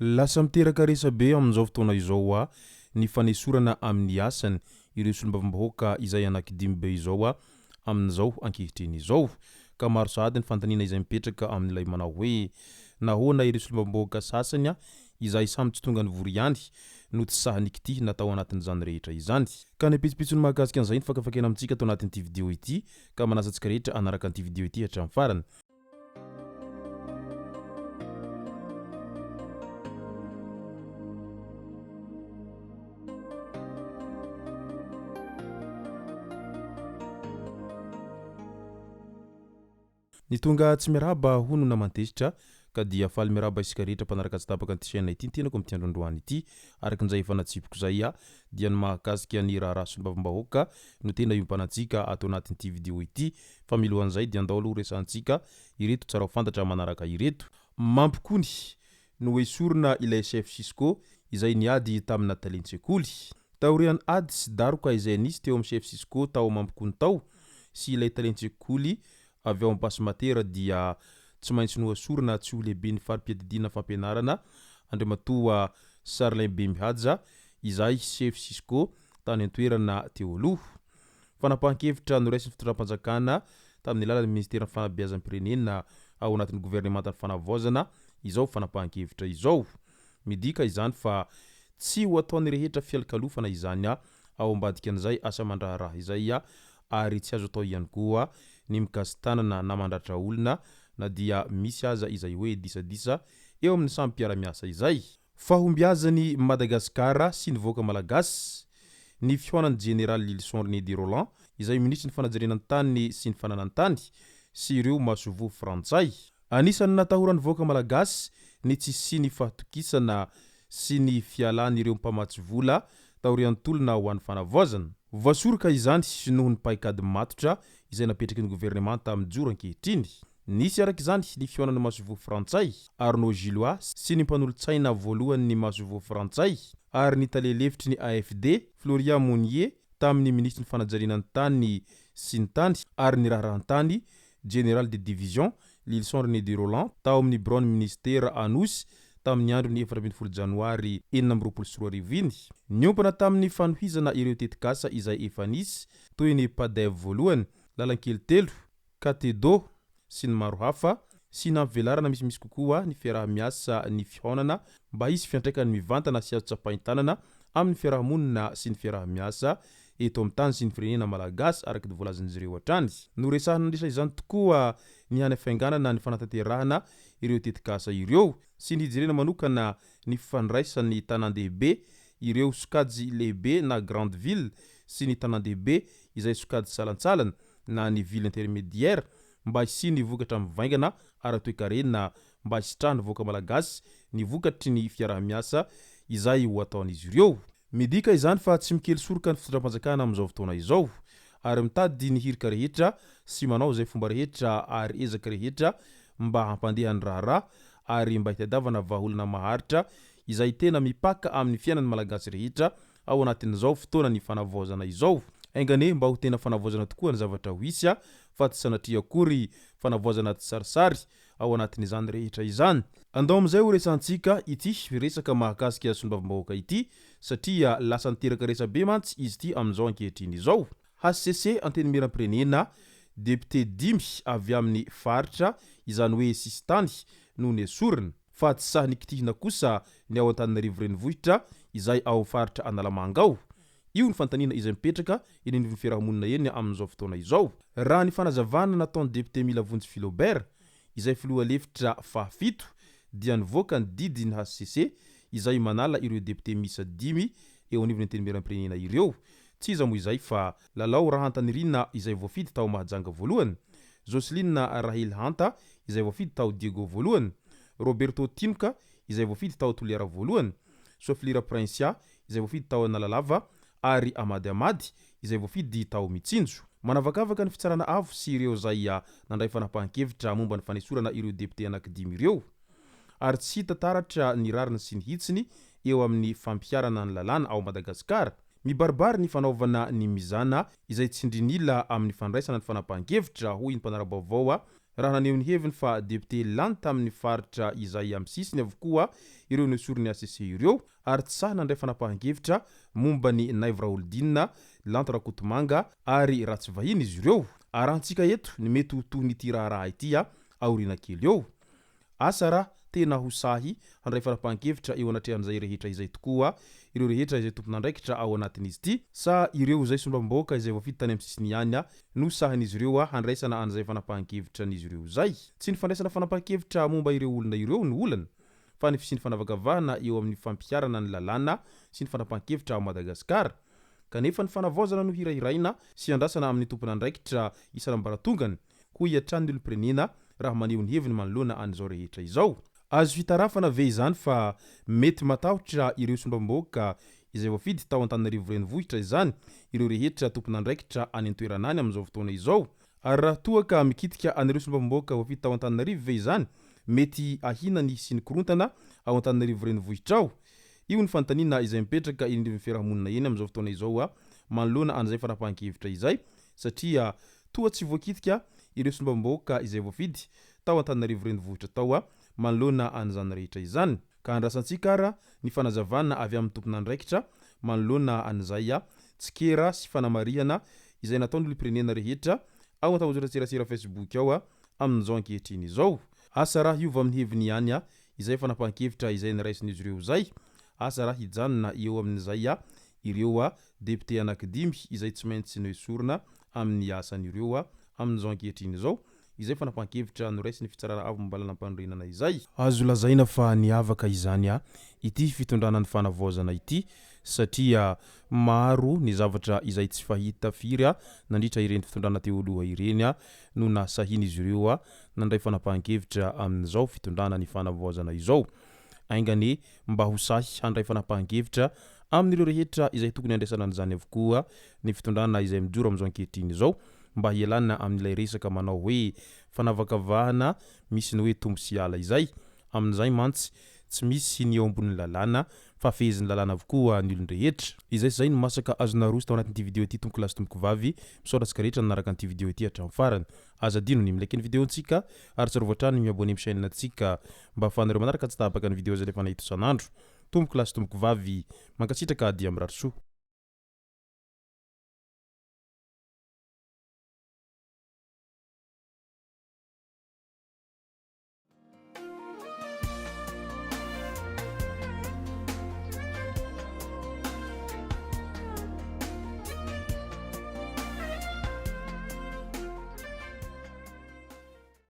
Lasa miteraka resa-be amin'izao fotoana izao ny fanesorana amin'ny asany ireo solombavambahoaka izay anankidimy be izao amin'izao ankehitriny izao. Ka maro sahady ny fanontaniana izay mipetraka amin'ilay manao hoe nahoana ireo solombavambahoaka sasany izay samy tsy tonga nivory ihany no tsy sahy nikitihina tao anatin'izany rehetra izany. Ka ny pitsopitsony mahakasika an'izay no fakafakaina amintsika ato anatin'ity video ity ka manasa antsika rehetra hanaraka an'ity video ity hatramin'ny farany. Ny tonga tsy miarahaba hono naman-tezitra ka dia faly miarahaba isika rehetra mpanaraka tsy tapaka an'ity chaîne ity ny tenako amin'ity andro androany ity. Araka an'izay efa natsipiko izay dia ny mahakasika ny raharaha solombavambahoaka no tena iompanantsika ato anatin'ity vidéo ity fa milohan'izay dia andao aloha resahantsika ireto tsara ho fantatra manaraka ireto. Mampikony Noesorina ilay chef Cisco izay niady tamina talen-tsekoly. Taorian'ny ady sy daroka izay nisy teo amin'ny chef Cisco tao Mampikony tao sy ilay talen-tsekoly avy ao Ampasimatera dia tsy maintsy noesorina tsy ho lehiben'ny fari-piadidiana fampianarana Andriamatoa Sarlin Bemihaja izay chef Cisco tany an-toerana teo aloha. Fanapahan-kevitra noraisin'ny fitondram-panjakana tamin'ny alalan'ny minisiteran'ny fanabeazam-pirenena ao anatin'ny governemantan'ny fanavaozana izao fanapahan-kevitra izao. Midika izany fa tsy ho ataon'ny rehetra fialokalofana izany ao ambadikan'izay asa aman-draharaha izay ary tsy azo atao ihany koa ny mikasi-tanana na mandratra olona na dia misy aza izay hoe disadisa eo amin'ny samy mpiara-miasa izay. Fahombiazan'i Madagasikara sy ny vahoaka Malagasy ny fihaonan'ny Jeneraly Lylison René de Rolland izay minisitry ny fanajariana ny tany sy ny fananan-tany sy ireo masoivoho frantsay. Anisan'ny natahoran'ny vahoaka Malagasy ny tsy hisian'ny fahatokisana sy ny fialan'ireo mpamatsy vola taorian'ny tolona ho an'ny fanavaozana. Voasoroka izany noho ny paikady matotra izay napetraky ny governemanta mijoro ankehitriny. Nisy araka izany ny fihaonan'ny masoivoho frantsay, Arnaud Gillois, sy ny mpanolotsaina voalohan'ny masoivoho frantsay ary ny tale lefitry ny AFD, Florian Monnier, tamin'ny minisitry ny fanajariana ny tany sy ny tany ary ny raharahan-tany, Général de division, Lylison René de Rolland, tao amin'ny biraon'ny minisitera Anosy tamin'ny andron'ny 14 janoary 2026 iny. Niompana tamin'ny fanohizana ireo tetikasa izay efa nisy toy ny Padev voalohany, Lalankely telo, Katedo, sy ny maro hafa, sy nampivelarana misimisy kokoa ny fiaraha-miasa ny fihaonana mba hisy fiantraikany mivantana sy azo tsapain-tanana amin'ny fiaraha-monina sy ny fiaraha-miasa eto amin'ny tany sy ny firenena malagasy, araka ny voalazan'izy ireo hatrany. Noresahina nandritra izany tokoa ny hanafainganana ny fanatanterahana ireo tetikasa ireo sy ny hijerena manokana ny fifandraisan'ny tanàn-dehibe ireo sokajy lehibe na grande ville sy ny tanàn-dehibe izay sokajy salantsalany na ny ville intermédiaire mba hisian'ny vokatra mivaingana ara-toekarena mba hisitrahan'ny vahoaka malagasy ny vokatry ny fiaraha-miasa izay ho ataon'izy ireo. Midika izany fa tsy mikely soroka ny fitondram-panjakana amin'izao fotoana izao ary mitady ny hirika rehetra sy manao izay fomba rehetra ary ezaka rehetra mba hampandeha ny raharaha ary mba hitadiavana vahaolana maharitra izay tena mipaka amin'ny fiainan'ny Malagasy rehetra ao anatin'izao fotoanan'ny fanavaozana izao. Enga anie mba ho tena fanavaozana tokoa ny zavatra ho hisy fa tsy sanatria akory fanavaozana tsisarisary ao anatin'izany rehetra izany. Andao amin'izay ho resahantsika ity resaka mahakasika solombavambahoaka ity satria lasa niteraka resabe mantsy izy ity amin'izao ankehitriny izao. Hcc Antenimierampirenena, Depiote dimy avy amin'ny faritra, izany hoe sisintany, no nesorina. Fa tsy sahy nikitihina kosa ny ao Antananarivo Renivohitra izay ao amin'ny faritra Analamanga ao. Io ny fanontaniana izay mipetraka eny anivon'ny fiarahamonina eny amin'izao fotoana izao. Raha ny fanazavana nataon'ny depiote Milavonjy Philobert, izay filoha lefitra fahafito, dia nivoaka ny didy ny hcc izay manala ireo depiote miisa dimy eo anivon'ny Antenimierampirenena ireo. Tsy iza moa izay fa Lalao Rahantanirina izay voafidy tao Mahajanga voalohany, Jocelyne Rahely Hanta izay voafidy tao Diego voalohany, Roberto Tinoka izay voafidy tao Toliara voalohany, Soafilira Princia izay voafidy tao Analalava ary Amady Amady izay voafidy tao Mitsinjo. Manavakavaka ny Fitsarana Avo sy ireo izay nandray fanapahan-kevitra momba ny fanesorana ireo depiote anankidimy ireo ary tsy hita taratra ny rariny sy ny hitsiny eo amin'ny fampiharana ny lalàna ao Madagasikara. Mibaribary ny fanaovana ny mizana izay tsindrin'ila amin'ny fandraisana ny fanapahan-kevitra, hoy ny mpanara-baovao. raha naneho ny heviny fa depiote lany tamin'ny faritra izay amin'ny sisiny avokoa ireo nesorin'ny hcc ireo ary tsy sahy nandray fanapahan-kevitra momba an'i Naivo Raholdina, Lanto Rakotomanga ary Ratsivahiny izy ireo. Arahantsika eto ny mety ho tohin'ity raharaha ity aoriana kely eo. Asa raha tena ho sahy handray fanapahan-kevitra eo anatrehan'izay rehetra izay tokoa ireo rehetra izay tompon'andraikitra ao anatin'izy ity sa ireo izay solombavambahoaka izay voafidy tany amin'ny sisiny ihany no sahin'izy ireo handraisana an'izay fanapahan-kevitran'izy ireo izay. Tsy ny fandraisana fanapahan-kevitra momba ireo olona ireo no olana fa ny fisian'ny fanavakavahana eo amin'ny fampiharana ny lalàna sy ny fanapahan-kevitra ao Madagasikara. Kanefa ny fanavaozana no hirahiraina sy andrasana amin'ny tompon'andraikitra isan'ambaratongany hoy hatrany ny olom-pirenena raha maneho ny heviny manoloana an'izao rehetra izao. Azo hitarafana ve izany fa mety matahotra ireo solombavambahoaka izay voafidy tao Antananarivo Renivohitra izany ireo rehetra tompon'andraikitra any an-toerana any amin'izao fotoana izao? Ary raha toa ka mikitika an'ireo solombavambahoaka voafidy tao Antananarivo ve izany mety ahiana ny hisian'ny korontana ao Antananarivo Renivohitra ao? Io ny fanontaniana izay mipetraka eny anivon'ny fiarahamonina eny amin'izao fotoana izao manoloana an'izay fanapahan-kevitra izay satria toa tsy voakitika ireo solombavambahoaka izay voafidy tao Antananarivo Renivohitra tao manoloana an'izany rehetra izany. Ka andrasantsika ara ny fanazavana avy amin'ny tompon'andraikitra manoloana an'izay tsikera sy fanamarihana izay nataon'ny olom-pirenena rehetra ao an-tambajotran-tserasera Facebook ao amin'izao ankehitriny izao. Asa raha hiova amin'ny heviny ihany izay fanapahan-kevitra izay noraisin'izy ireo izay. Asa raha hijanona eo amin'izay ireo depiote anankidimy izay tsy maintsy noesorina amin'ny asany ireo amin'izao ankehitriny izao, izay fanapahan-kevitra noraisin'ny Fitsarana Avo momba Lalàmpanorenana izay. Azo lazaina fa niavaka izany ity fitondrana ny fanavaozana ity satria maro ny zavatra izay tsy fahita firy nandritra ireny fitondrana teo aloha ireny no nahasahian'izy ireo nandray fanapahan-kevitra amin'izao fitondrana ny fanavaozana izao. Ainga anie mba ho sahy handray fanapahan-kevitra amin'ireo rehetra izay tokony handraisana an'izany avokoa ny fitondrana izay mijoro amin'izao ankehitriny izao mba hialana amin'ilay resaka manao hoe fanavakavahana misy ny hoe tombo sy ala izay. Amin'izay mantsy tsy misy ny eo ambonin'ny lalàna fa fehezin'ny lalàna avokoa ny olon-drehetra. Izay sy izay no masaka azo naroso tao anatin'ity video ity tompoko lahy sy tompoko vavy. Misaotra antsika rehetra nanaraka an'ity video ity hatramin'ny farany. Aza adino ny mi-like ny video-ntsika ary tsarovy hatrany ny mi-abonner amin'ny chaîne-ntsika mba ahafahanareo manaraka tsy tapaka ny video izay alefanay eto isan'andro. Tompoko lahy sy tompoko vavy, mankasitraka dia mirary soa.